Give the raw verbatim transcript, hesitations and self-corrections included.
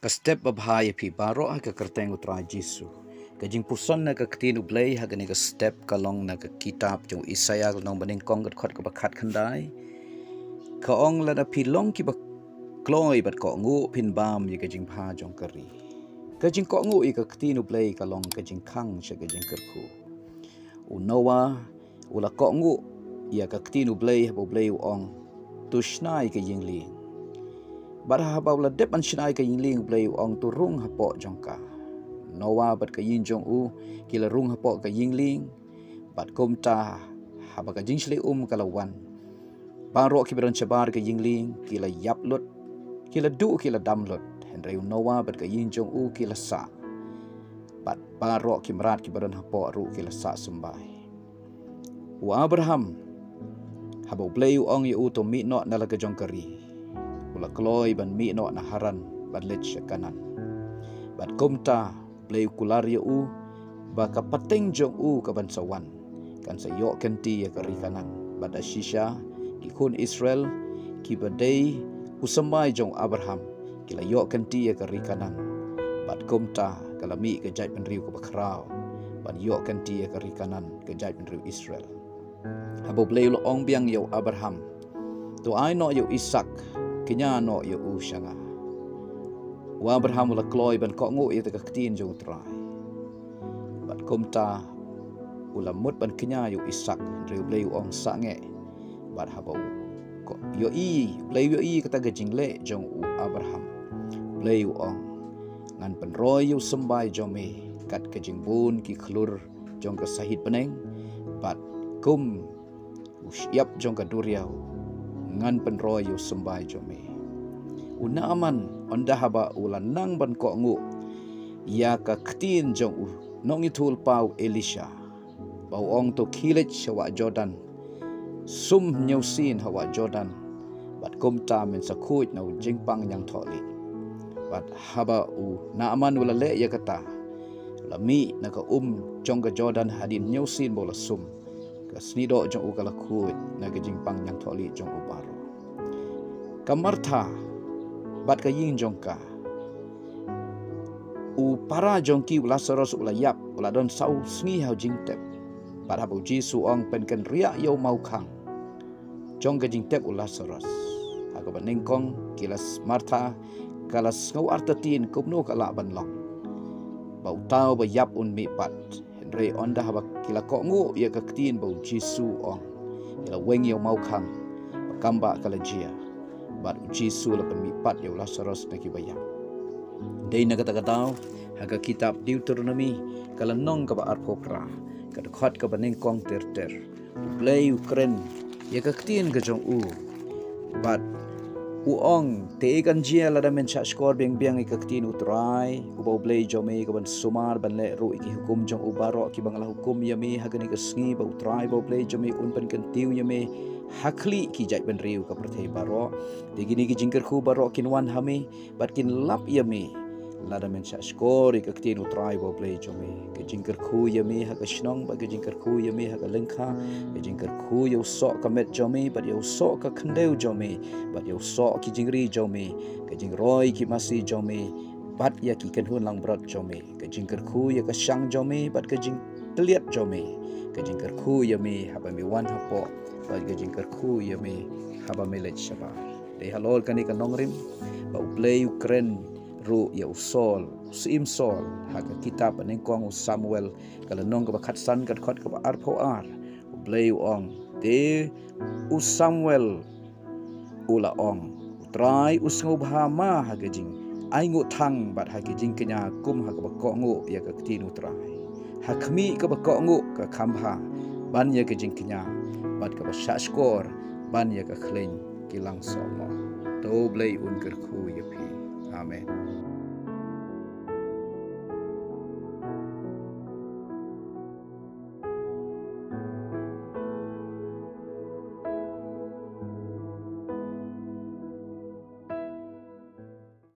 Ka step babha ïa phi baroh ha ka kyrteng u Trai Jisu. Ka jingpuson na ka ktien u Blei ha kane ka step ka long na ka kitab jong u Isaïah ka lynnong banyngkong ka dkhot kaba khatkhyndai. Ka ong lada phi long kiba kloi bad kohnguh phin bam ïa ka jingbha jong ka ri. Ka jingkohnguh ïa ka ktien u Blei ka long ka jingkhang sha ka jingkyrkhu. U Noah u la kohnguh ïa ka ktien u Blei haba u Blei u ong, to shna ïa ka ïing lieng. Bad haba u la dep ban shna ïa ka ïing lieng u Blei u ong to rung hapoh jong ka. Noah bad ka ïing jong u ki la rung hapoh ka ïing lieng. Bad kumta haba ka jingshlei um ka la wan, baroh kiba don shabar ka ïing lieng ki la ïap lut, ki la duh ki la dam lut. Hynrei u Noah bad ka ïing jong u ki la sah. Bad baroh ki mrad kiba don hapoh ruh ki la sah symbai. U Abraham, haba u Blei u ong ïa u to mih noh na la ka jong ka ri, u la kloi ban mih noh na Haran ban leit sha Kanaan. Bad kumta u Blei u kular ïa u ba ka pateng jong u ka ban sa wan kan sa ïoh kynti ïa ka ri Kanaan. Bad da shisha ki khun Israel kiba dei u symbai jong u Abraham ki la ïoh kynti ïa ka ri Kanaan. Bad kumta ka la mih ka jaitbynriew kaba khraw ban ïoh kynti ïa ka ri Kanaan, ka jaitbynriew Israel. Haba u Blei u la ong biang ïa u Abraham, to ai noh ïa u Isaak, kñia noh ïa u sha nga. U Abraham u la kloi ban kohnguh ïa ka ktien jong u Trai. Bad kumta u la mut ban kñia ïa u Isaak, hynrei u Blei u ong sangeh. Bad haba u ko ïohi, u Blei u ïohi kata ka jingleh jong u Abraham, u Blei u ong, ngan pynroi ïa u symbai jong me kat ka jingbun ki khlur jong ka sahit bneng, bad kum u shyiap jong ka duriaw ngan pynroi ïa u symbai jong me. U Naaman, ynda haba u la nang ban kohnguh ïa ka ktien jong u nongïathuhlypa u Elisha ba u ong to khie leit sha wah Jordan, sum hynñiewsien ha wah Jordan, bad kumta men sa khuid na u jingpang ñiangthohlieh. Bad haba u Naaman u la leh ïa kata, u la mih na ka um jong ka Jordan hadien hynñiewsien ba u la sum. Ka snieh doh jong u ka la khuid na ka jingpang ñiangthohlieh jong u baroh. Ka Martha bad ka ïing jong ka. U para jong ki u Lasaros u la ïap, u la don saw sngi ha u jingtep. Bad haba u Jisu u ong phin kynriah ïa u mawkhang jong ka jingtep u Lasaros. Ha kaba nyngkong ki la s-, Martha ka la sngew artatien kumno ka lah ban long ba uta uba ïap un mih pat. Hynrei ynda haba ki la kohnguh ïa ka ktien ba u Jisu u ong, ki la weng ïa u mawkhang ba kam ba ka la jia. Bad u Jisu u la pynmih pat ïa u Lasaros na kiba ïap. Dei na kata ka daw ha ka kitab Deuteronomi ka lynnong kaba arphew phra, ka dkhot kaba nyngkong ter ter, u Blei u kren ïa ka ktien ka jong u. Bad u ong, te kan jia lada men shahshkor biang biang ïa ka ktien u Trai uba u Blei jong me, ka ban sumar ban leh ruh ïa ki hukum jong u baroh kiba nga la hukum ïa me ha kane ka sngi, ba u Trai ba u Blei jong me un pynkyntiew ïa me ha khlieh ki jaitbynriew ka pyrthei baroh. Te kine ki jingkyrkhu baroh kin wan ha me bad kin lap ïa me lada men shahshkor ïa ka ktien u Trai ba u Blei jong me. Ka jingkyrkhu ïa me ha ka shnong bad ka jingkyrkhu ïa me ha ka lyngkha, ka jingkyrkhu ïa u soh ka met jong me bad ïa u soh ka khyndew jong me bad ïa u soh ki jingri jong me, ka jingroi ki masi jong me bad ïa ki kynhun langbrot jong me, ka jingkyrkhu ïa ka shang jong me bad ka jingtylliat jong me, ka jingkyrkhu ïa me haba me wan hapoh bad ka jingkyrkhu ïa me haba me leit shabar. Dei halor kane ka nongrim ba u Blei u kren ruh ïa u Saul, u syiem Saul, ha ka kitab ba nyngkong u Samuel ka lynnong kaba khatsan ka dkhot kaba arphew ar. U Blei u ong, te u Samuel u la ong, u Trai u sngewbha ma ha ka jingainguh thang bad ha ka jingkñia kum ha kaba kohnguh ïa ka ktien u Trai. Ha khmih kaba kohnguh ka kham bha ban ïa ka jingkñia bad kaba shahshkor ban ïa ka khleiñ ki langsohmoh. To u Blei un kyrkhu ïa phi. Amen.